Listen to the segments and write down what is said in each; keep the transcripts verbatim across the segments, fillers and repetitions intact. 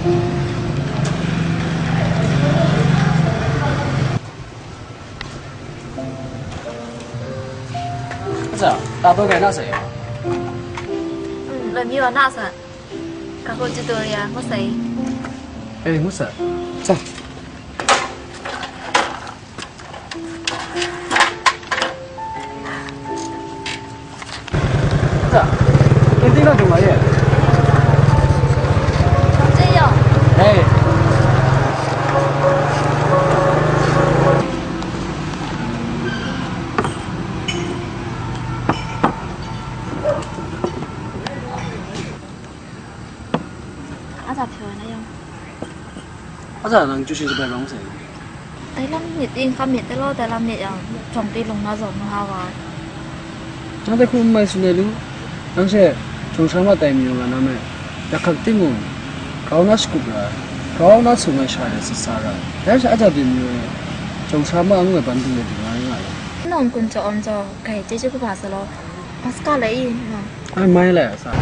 Aja, tato kai na sai. Hmm, loi mi wa na sa. Ka ko ji to ya, ngu sai. Eh, ngu sai. Sa. Sa. Kenting na jung ma ye. Jai yo. Eh. Aja pyo na yong. Aja nang ju shi bai bang sai. Dai lam myit ting kam myit de lo, dai lam myit yang, jong pi lung na zong na ha wa. Nang dai hku mai sun ai lu. Nang she, jong sha ma tai mi yong la na me. Yak hkak timung, kau na shakup ra, kau na sung ai sha de sat sa ra. Dai sha aja byin mi yong, jong sha ma ngu ai ban du le du nga nga le. Nong kun cho om cho, kai je je ku ba sa lo. Paska le i, no. Ai mai le sa.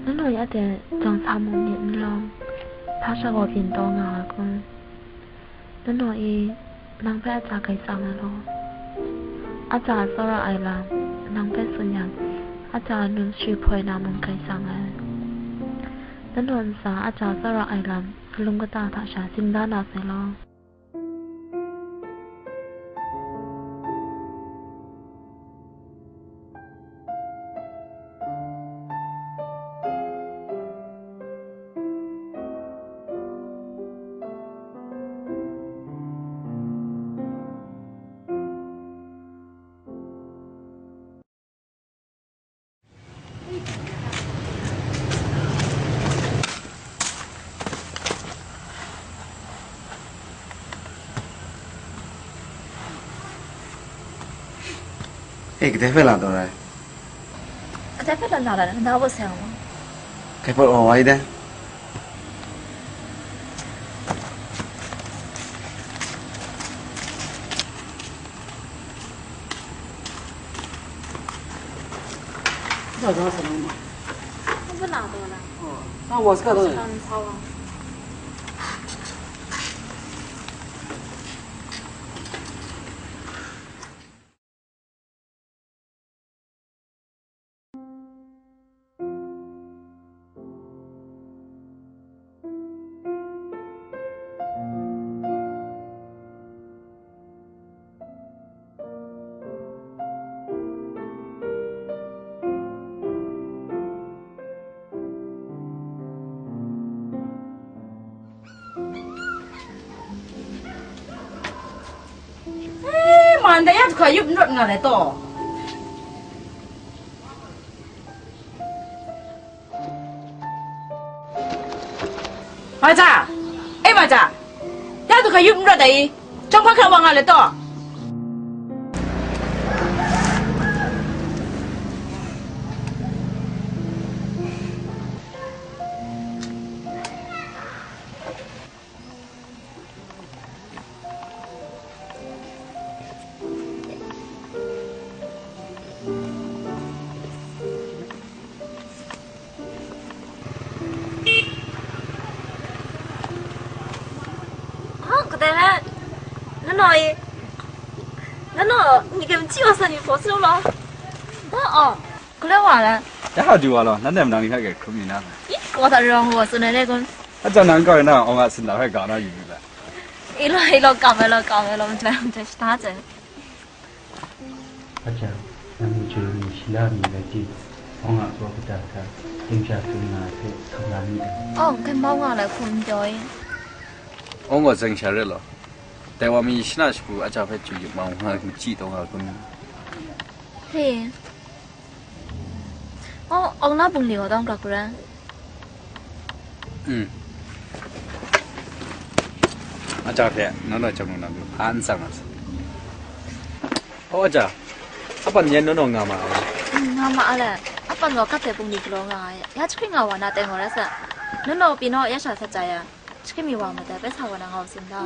Nang naw ya de jang sa mu myit n lawm, hpa sha gaw byin taw nga ai kun? Nang naw i, nang hpe aja grai tsang ai law, aja a tsawra ai lam, nang hpe tsun yang, aja a nun shari hpoi na mung grai tsang ai. Nang naw ntsa aja a tsawra ai lam, lung kata hta sha tsin da na sai law. E, kadai hpe la taw ai? Kadai hpe la na ra, na baw seng ma? Kai pawt wa wai dai. Sa sa sa nang ma. Nang hpe na taw na? Oh, sa wa sa taw na. Sa sa wa. Eh, man dai ya du hkra yup n rawt nga lai taw. Maja! E maja! Ya du hkra yup n rawt ai i? Chyawm hpa hkra wa nga lai taw. แต่ละ นั่นหน่อย นั่นหน่อย มีกันที่ออสนิทโพสต์แล้วเหรอ อ๋อ ก็แล้วว่าละ ရဟတ်တူပါတော့ နတ်နယ်မနန်းလေးခက်ခဲ ခရမီနာ อีกว่าแต่รองหัวสุดเลยคุณ အကြနန်းကောက်ရင်တော့ အောင်ကစင်တာဟဲ့ကာနာယူပြီလား อีหลออีหลอกลับไปหลอกลับไปหลอกมันจะมันจะช้าจัง အကြ နမူချေမူရှိလာမည်လည်းကြည့် အောင်းကအသောကတႃထ သင်္ချာသူနာဟဲ့ခံလာမည်။ အောင်းကမောင်းကလည်းခွန်ပြောရင် အောင်ကစင်ချာရဲလော် တဲဝါမီရှနာရှပူအကြဖဲကျူယူမောင်းဟာမကြည့်တော့ငါကွန်း ဟေး အောင်းအောင်နောက်ပုံလေးတော့ကြကြရန် อืม အကြဖဲနော်နော်ကျွန်တော်နောက်ပြီးဖမ်းစမ်းပါ ဟောအကြအပန်ရဲ့နော်နော်ငါမအောင် ငါမအားလဲအပန်တော့ကတ်တဲ့ပုံလေးကလောငါရချခွင့်ငါဝါနာတဲငေါ်ရဆက်နော်နော်ပြီးတော့ရရှာဆက်ကြရချခွင့်မီဝါမတဲပဲဆာဝါနာငါ့စင်တာ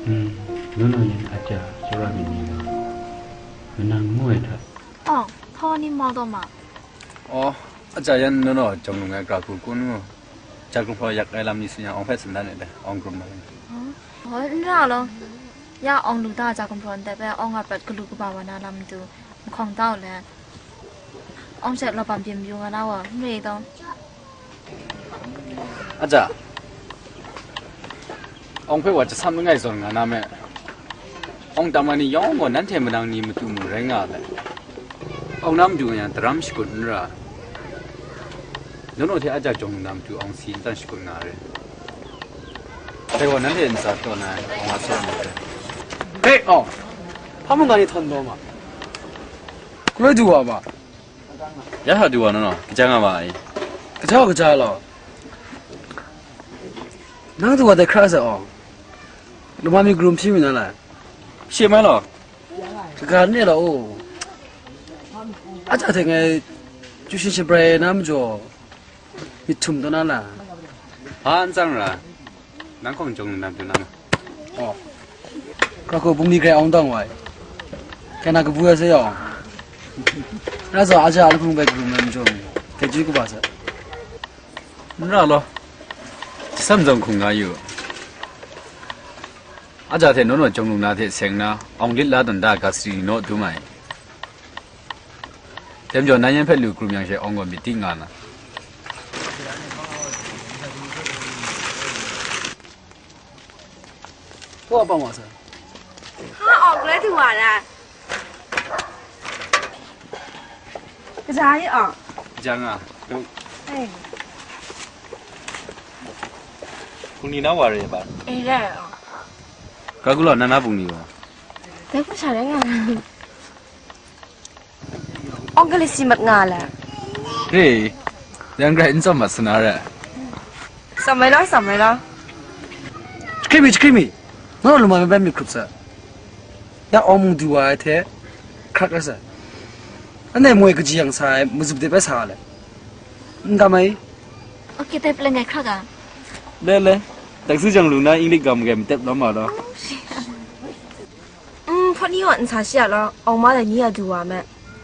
อืม နော်နော်ရင်အကြစောရမင်းကြီးနော်မနင်ငွေ့ထ အောင်ထောင်းနေမောင်းတော့မှာ อ๋อ อาจารย์ยันนนอจงลงไงกราคูกุนงูจากกรุงพลอยากได้ลำนี้สัญญาอองเพชรสันดานเนี่ยเลยอองกรุงมาเลย ဟောရအောင်လုံးရအောင်လူသားจากกรุงพลแต่ပဲအောင်ကပတ်ကလူကပါဝါနာလမ်းတူခေါင်တောက်လဲအောင်ချက်လောပံပြင်းယူငါနာဝမရေတော့ အကြအောင်ဖဲဝါจะซ้ำง่ายส่วนงานนะแม่အောင်ตามมานี่ย่องก่อนนั้นแถมมาดังนี้มาตูหมู่แรงงานแหละအောင်น้ำดูงานตรำสกุลนราโน่นโอเทอาจารย์จงนำดูองซีนตั้งสกุลงานเลยแต่วันนั้นเห็นสาตัวนะองอาสอนเลยเฮ้ยอ๋อพระมึงการนี่ทนโดมากูเลยดูอ่ะบ่ ရဟတ်တူပါနော်နော်ကကြမ်းကပါအေးကကြမ်းကကြမ်းလောနန်းသူကတည်းခရစ်စက်အောင်လူမမီဂရုံဖြစ်မနေလားရှေ့မန်းလောကကနဲ့တော့အိုးအကြတဲ့ငယ်ကျူရှင်ရှင်ပြဲနားမကျော်မီထုံတော့နားလားဟာအန်စံရာနန်းခေါင်ကျုံနန်းတူနန်း ကရခုဘုံမီဂရဲအောင်တောင်းဝိုင်ခဲနာကဘူးဝဲစေအောင်ရသော်အားချအားလုံးပဲကရုံးမဲမကြုံဘူးကဲကျွေးကပါဆက်နရလောစမ်ဇုံခုံငါယူအကြတဲ့နော်နော်ကျုံလုံးနာတဲ့ဆင်နာအောင်လစ်လာတန်ဒါကစီနော်ဒူမိုင်တဲမကျော်နိုင်ရင်ဖက်လူကရုံးမြန်ရှဲအောင်ကောမီတိငါနာ ဟောအပေါင်းပါဆရာဟာအောင်ကလေးသူပါလားကစားရအောင်ကျန်ကတို့ဟဲ့ခုနီနောက်ပါရပါအေးရအောင်ကကူလောနာနာပူနီပါတဲခုစားရငါ အောင်ကလေးစီမတ်ငါလဲဟေးရန်ကြိုင်စမတ်စနာရဲစမဲလောစမဲလောခရမီခရမီနော်လူမမပဲမြုပ်ခရပ်စရအောင်မူဒူဝါထဲခရကစအနဲ့မွေကကြီးအောင်ဆိုင်မဇုပ်တဲ့ပဲစားလဲဒါမကြီးโอเคတဲ့ပလင်ငယ်ခရကလဲလဲတက္ကသိုလ်ကျောင်းလူနာအင်္ဂလိပ်ကမ္ဘာမတက်တော့မှာတော့ อืมพอนี่อ่อนสาเชียแล้วออกมาแต่นี่อะดูว่าแม่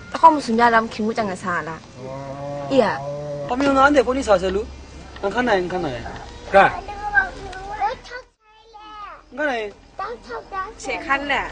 แต่ข้อมูลสุญญาลำคิงมุจังกันซาละเอียพอมีงานเด็กพวกนี้สาเสลุนังขั้นไหนนังขั้นไหนกะนังขั้นไหนเชคันแหละ